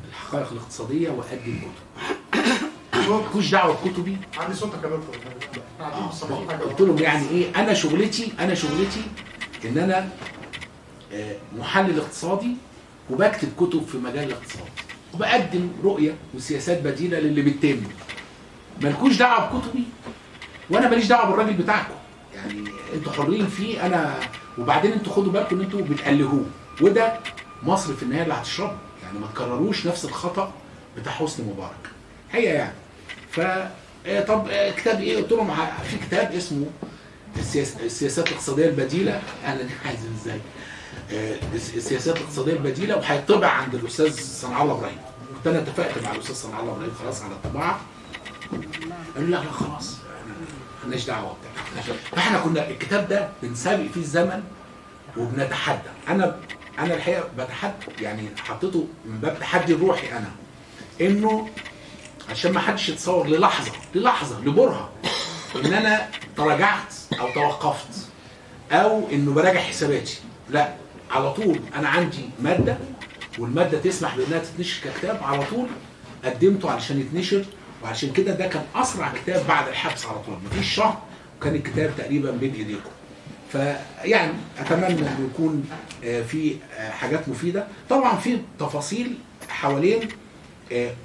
الحقائق الاقتصادية واقدم كتب. مالكوش دعوه بكتبي. عندي صوتك يا دكتور. قلت لهم يعني ايه؟ انا شغلتي ان انا محلل اقتصادي وبكتب كتب في مجال الاقتصاد وبقدم رؤية وسياسات بديله للي بيتم. مالكوش دعوه بكتبي وانا ماليش دعوه بالراجل بتاعكم، يعني انتوا حرين فيه. انا وبعدين انتوا خدوا بالكم ان انتوا بتقلهوه، وده مصر في النهاية اللي هتشربه، يعني ما تكرروش نفس الخطا بتاع حسني مبارك هي يعني. ف طب كتاب ايه؟ قلت لهم في كتاب اسمه السياسات الاقتصادية البديلة. انا عايز ازاي السياسات الاقتصادية البديلة، وهيطبع عند الاستاذ صنع الله ابراهيم. كنت انا اتفقت مع الاستاذ صنع الله ابراهيم خلاص على الطباعة. قالوا لا لا خلاص مالناش دعوه بتاع. فاحنا كنا الكتاب ده بنسابق فيه الزمن وبنتحدى. انا الحقيقة بتحدى، يعني حطيته من باب تحدي الروحي انا، انه عشان ما حدش يتصور للحظة لبرهه ان انا تراجعت او توقفت او انه براجع حساباتي. لا، على طول انا عندي مادة، والمادة تسمح بانها تتنشر ككتاب، على طول قدمته علشان يتنشر. وعشان كده ده كان اسرع كتاب بعد الحبس على طول، مفيش شهر وكان الكتاب تقريبا بين ايديكم. فيعني اتمنى انه يكون في حاجات مفيدة. طبعا في تفاصيل حوالين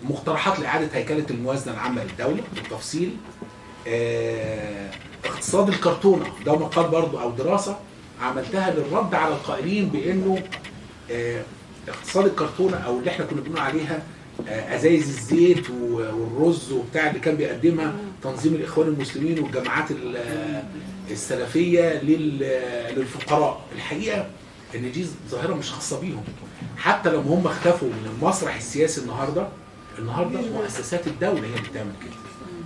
مقترحات لاعادة هيكله الموازنة العامة للدولة بالتفصيل. اقتصاد الكرتونه ده مقال برضو او دراسة عملتها للرد على القائلين بانه اقتصاد الكرتونه او اللي احنا كنا بنقول عليها ازايز الزيت والرز وبتاع اللي كان بيقدمها تنظيم الاخوان المسلمين والجماعات السلفية للفقراء. الحقيقة ان دي ظاهره مش خاصة بيهم، حتى لو هم اختفوا من المسرح السياسي النهارده مؤسسات الدولة هي اللي بتعمل كده،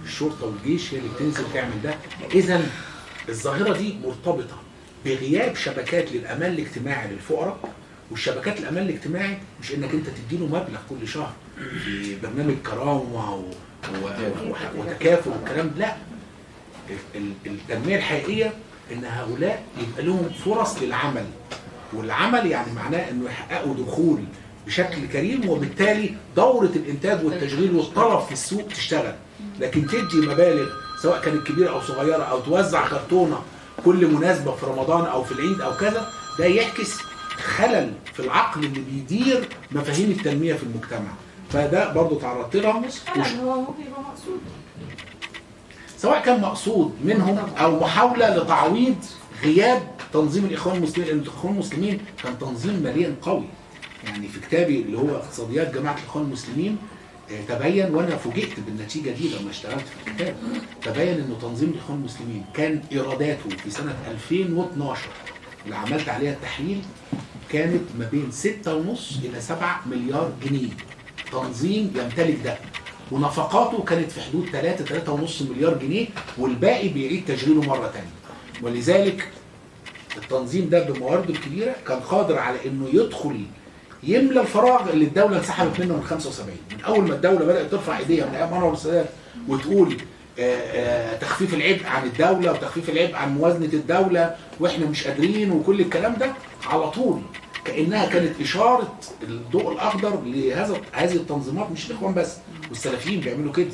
الشرطة والجيش هي اللي بتنزل تعمل ده. اذا الظاهرة دي مرتبطة بغياب شبكات للامان الاجتماعي للفقراء، والشبكات الامان الاجتماعي مش انك انت تديله مبلغ كل شهر في برنامج كرامة وتكافل والكلام، لا، التنمية الحقيقية ان هؤلاء يبقى لهم فرص للعمل، والعمل يعني معناه انه يحققوا دخول بشكل كريم، وبالتالي دوره الانتاج والتشغيل والطلب في السوق تشتغل. لكن تدي مبالغ سواء كانت كبيرة او صغيرة، او توزع كرتونة كل مناسبة في رمضان او في العيد او كذا، ده يعكس خلل في العقل اللي بيدير مفاهيم التنمية في المجتمع. فده برضو تعرضت لها. مش خلل، هو ممكن يبقى مقصود، سواء كان مقصود منهم او محاولة لتعويض غياب تنظيم الاخوان المسلمين، لان الاخوان المسلمين كان تنظيم ماليا قوي. يعني في كتابي اللي هو اقتصاديات جماعة الاخوان المسلمين تبين، وانا فوجئت بالنتيجة دي لما اشتغلت في الكتاب، تبين انه تنظيم الاخوان المسلمين كان ايراداته في سنة 2012 اللي عملت عليها التحليل كانت ما بين 6.5 الى 7 مليار جنيه. تنظيم يمتلك ده، ونفقاته كانت في حدود 3-3.5 مليار جنيه، والباقي بيعيد تشغيله مرة ثانية. ولذلك التنظيم ده بموارده الكبيرة كان قادر على انه يدخل يملى الفراغ اللي الدولة انسحبت منه من 75، من اول ما الدولة بدات ترفع ايديها من ايام انور السادات وتقول تخفيف العبء عن الدولة وتخفيف العبء عن موازنه الدولة واحنا مش قادرين وكل الكلام ده، على طول كانها كانت اشارة الضوء الاخضر لهذا هذه التنظيمات. مش الاخوان بس، والسلفيين بيعملوا كده،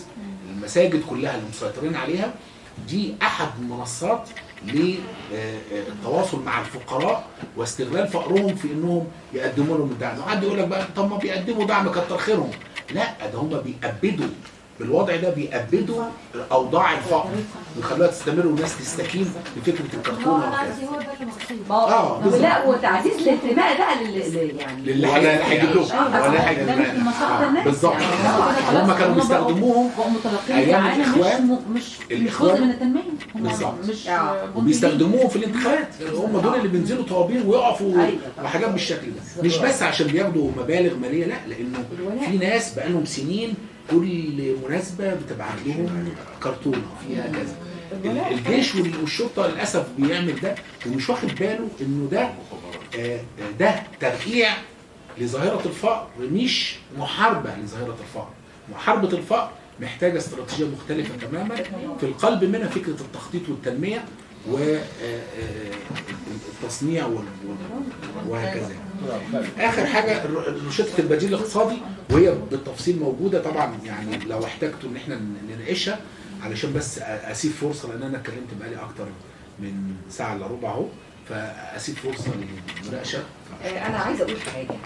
المساجد كلها اللي مسيطرين عليها دي احد المنصات للتواصل مع الفقراء واستغلال فقرهم في انهم يقدموا لهم الدعم. وحد يقول لك بقى طب ما بيقدموا دعم كتر خيرهم، لا، ده هم بيأبدوا بالوضع ده، بيأبدوا اوضاع الفقر ويخلوها تستمر والناس تستكين بفكره الكرتونه وكذا. لا، وتعزيز الانتماء بقى يعني للي هيجيب لهم ولا هيجيب لهم بالظبط. هم كانوا بيستخدموهم ايام الاخوان، مش جزء من التنمية بالظبط، وبيستخدموهم في الانتخابات. هم دول اللي بينزلوا طوابير ويقفوا وحاجات بالشكل ده، مش بس عشان بياخدوا مبالغ ماليه، لا، لانه في ناس بقالهم سنين كل مناسبة بتبعت لهم كرتونة فيها كذا. الجيش والشرطة للأسف بيعمل ده ومش واخد باله إنه ده ده ترقيع لظاهرة الفقر، مش محاربة لظاهرة الفقر. محاربة الفقر محتاجة استراتيجية مختلفة تماما، في القلب منها فكرة التخطيط والتنمية والتصنيع وهكذا. اخر حاجة روشته البديل الاقتصادي، وهي بالتفصيل موجودة طبعا، يعني لو احتاجتوا ان احنا نناقشها، علشان بس اسيب فرصة لان انا اتكلمت بقالي اكتر من ساعة الا ربع اهو، فاسيب فرصة للمناقشه. انا عايزه اقول حاجة.